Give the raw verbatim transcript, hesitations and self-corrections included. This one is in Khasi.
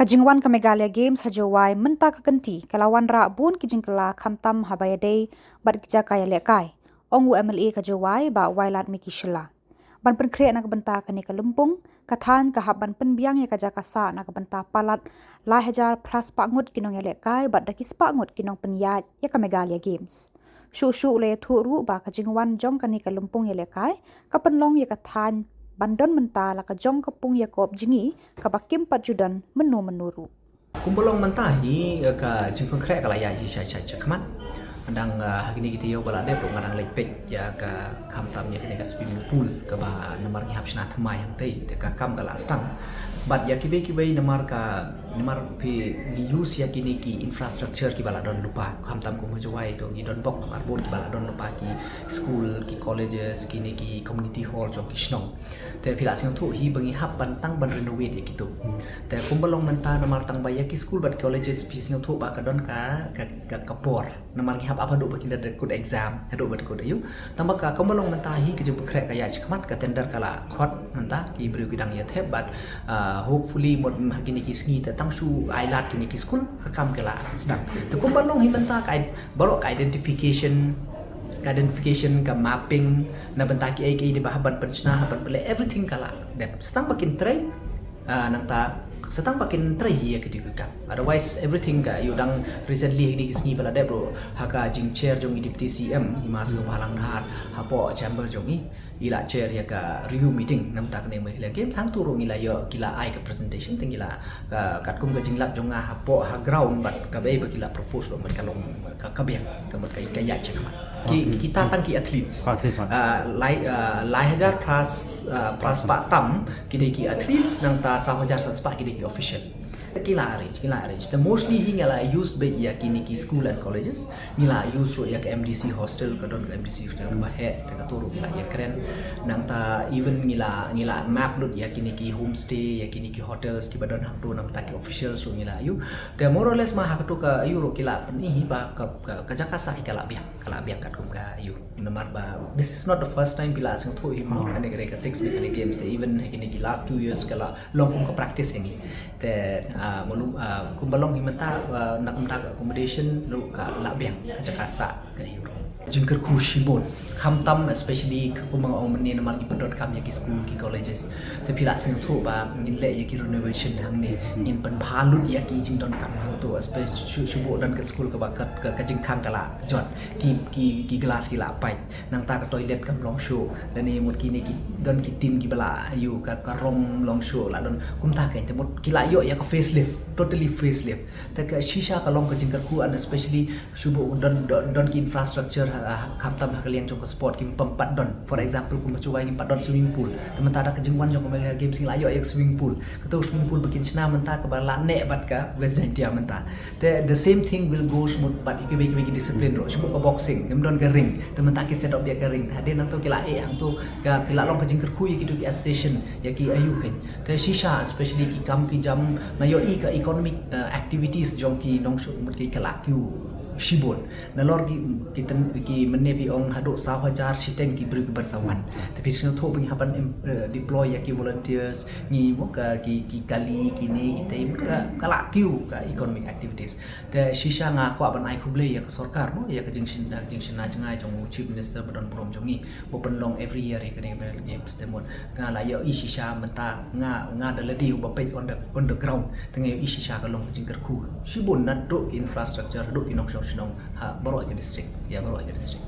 Ka jingwan ka Meghalaya Games ha Jowai mynta ka kynti ka la wanrah bun ki jingkylla khamtam haba ïadei bad ki jaka ïalehkai, ong u M L A ka Jowai Bah Wailadmiki Shylla. Ban pynkhreh na ka bynta kane ka lympung, ka thaiñ ka hap ban pynbiang ïa ka jaka sah na ka bynta palat lai hajar phra spah ngut ki nongïalehkai bad da ki spah ngut ki nongpynïaid ïa ka Meghalaya Games. Shuh shuh la ïathuh ruh ba ka jingwan jong kane ka lympung ïalehkai ka pynlong ïa ka thaiñ ban don mynta la ka jong ka pung ïakop jngi kaba kim pat ju don mynno mynno ruh. Kumba long mynta hi, eh, ka jingpynkhreh ka la ïaid hi shai shai shakhmat. Dang, eh, ha kine ki taïew ba la dep ruh nga dang leit peit ïa ka khamtam ïa kane ka swimming pool kaba namar ngi hap shna thymmai hangtei te ka kam ka la sdang. Bad ïa kiwei kiwei namar ka, namar phi ngi use ïa kine ki infrastructure kiba la don lypa, khamtam kum ha Jowai to ngi don bok namar bun kiba la don lypa, ki school, ki colleges, kine ki community hall jong ki shnong. Te phi la sngewthuh hi ba ngi hap ban tang ban renovate ïa kito. Te kumba long mynta namar tang ba ïa ki school bad colleges phi sngewthuh ba ka don ka, ka, ka, ka por. Namar ngi hap ap haduh ba kin da kut exam, haduh ba da kut aïu. Tang ba ka kumba long mynta hi ka jingpynkhreh ka ïaid shakhmat, ka tender ka la khot mynta, ki briew ki dang ïa thep bad, ah, hopefully mut ha kine ki sngi te tang shu ai lad kine ki school ka kam ka la sdang. Te kumba long hi mynta ka id-, baroh ka identification, ka identification, ka mapping, na bynta kiei kiei de ba hap ban pynshna, hap ban pynleh, everything ka la dep. Sa tang ba kin trei, ah, nangta sa tang ba kin trei ïa kito ki kam. Otherwise everything ka ïoh dang recently ha kine ki sngi ba la dep ruh ha ka jingchair jong i Deputy C M, i Ma Sniawbhalang Dhar, hapoh chamber jong i, i la chair ïa ka review meeting na bynta kane Meghalaya Games, hangto ruh ngi la ïoh, ki la ai ka presentation, te ngi la, ka, katkum ka jinglap jong nga hapoh ha ground bad kaba ïa ba ki la propose ruh mut ka long ka, ka biang, ka mut ka, ka ïaid shakhmat. Ki, kita tang ki athletes. Athletes, ah, lai, ah, lai hajar phra, ah, phra spah tam ki dei ki athletes, nangta saw hajar san spah ki dei ki official. Ki la arrange, ki la arrange. Te mostly hi ngi la use beit ïa kine ki school and colleges. Ngi la use ruh ïa ka M D C hostel, ka don ka M D C hostel kaba heh, te kato ruh ngi la ïakren. Nangta even ngi la, ngi la map lut ïa kine ki homestay, ïa kine ki hotels kiba don hangto na bynta ki officials ruh ngi la ïoh. Te more or less ma ha kato ka aïu ruh ki la pyni hi ba ka, ka, ka jaka sah hi ka la biang, ka la biang katkum ka aïu. Namar ba this is not the first time, phi la sngewthuh hi mo, kane ka dei ka six Meghalaya Games, te even ha kine ki last two years ka la long kum ka practice ïa ngi. Te, ah, malum, ah, kumba long hi mynta, ah, na ka bynta ka accommodation ruh ka la biang, ka jaka sah ka aïu ruh. Jingkyrkhu shibun, khamtam especially ka, kumba nga ong mynne, namar ngi pyndonkam ïa ki school, ki colleges. Te phi la sngewthuh ba ngin leh ïa ki renovation hangne, ngin pynbha lut ïa ki jingdonkam hangto, especially shu, shu bun don ka school kaba ka, ka, ka jingkhang ka la jot, ki, ki, ki glass ki la pait. Nangta ka toilet kam long shuh, lane mut kine ki don ki tin kiba la aïu, ka, ka rong long shuh, la don kumta kein, te mut ki la ïoh ïa ka facelift, totally facelift. Te ka shisha ka long ka jingkyrkhu, and especially shu bun don, don, don ki infrastructure ha, ha, khamtam ha ka liang jong ka sport kim pyn pat don. For example, kum ha Jowai ngim pat don swimming pool. Te mynta da ka jingwan jong ka Meghalaya Games ngi la ïoh ïa ka swimming pool. Kato swimming pool ba kin shna mynta kaba la neh bad ka West Jaintia mynta. Te the same thing will go shu bun bad ïa kiwei kiwei ki discipline ruh. Shu bun ka boxing, ngim don ka ring. Te mynta ki set up ïa ka ring. Te hadien nangto ki la, eh, hangto ka, ki la long ka jingkyrkhu ïa kito ki association, ïa ki aïu kein. Te shisha, especially ki kam ki jam, nga ïohi ka economic, eh, activities jong ki nongshong mut ki ka la kiew shibun. Nalor ki, ki ten, ki mynne phi ong haduh saw hajar shiteng ki briew kiban sa wan. Te phi sngewthuh ba ngi hap ban im-, eh, deploy ïa ki volunteers, ngi mo ka ki, ki kali, kine, kitei, ka, ka la kiew ka economic activities. Te shisha nga kwah ban ai khublei ïa ka sorkar mo, ïa ka jingshna, jingshna jngai jong u Chief Minister ba don burom jong ngi. Ba pynlong every year ïa kane ka Meghalaya Games, te mut nga la ïohi shisha mynta nga, nga da lade uba peit on the, on the ground, te nga ïohi shisha ka long ka jingkyrkhu shibun naduh ki infrastructure haduh ki nongshong shnong ha baroh ka district, ïa baroh ka district.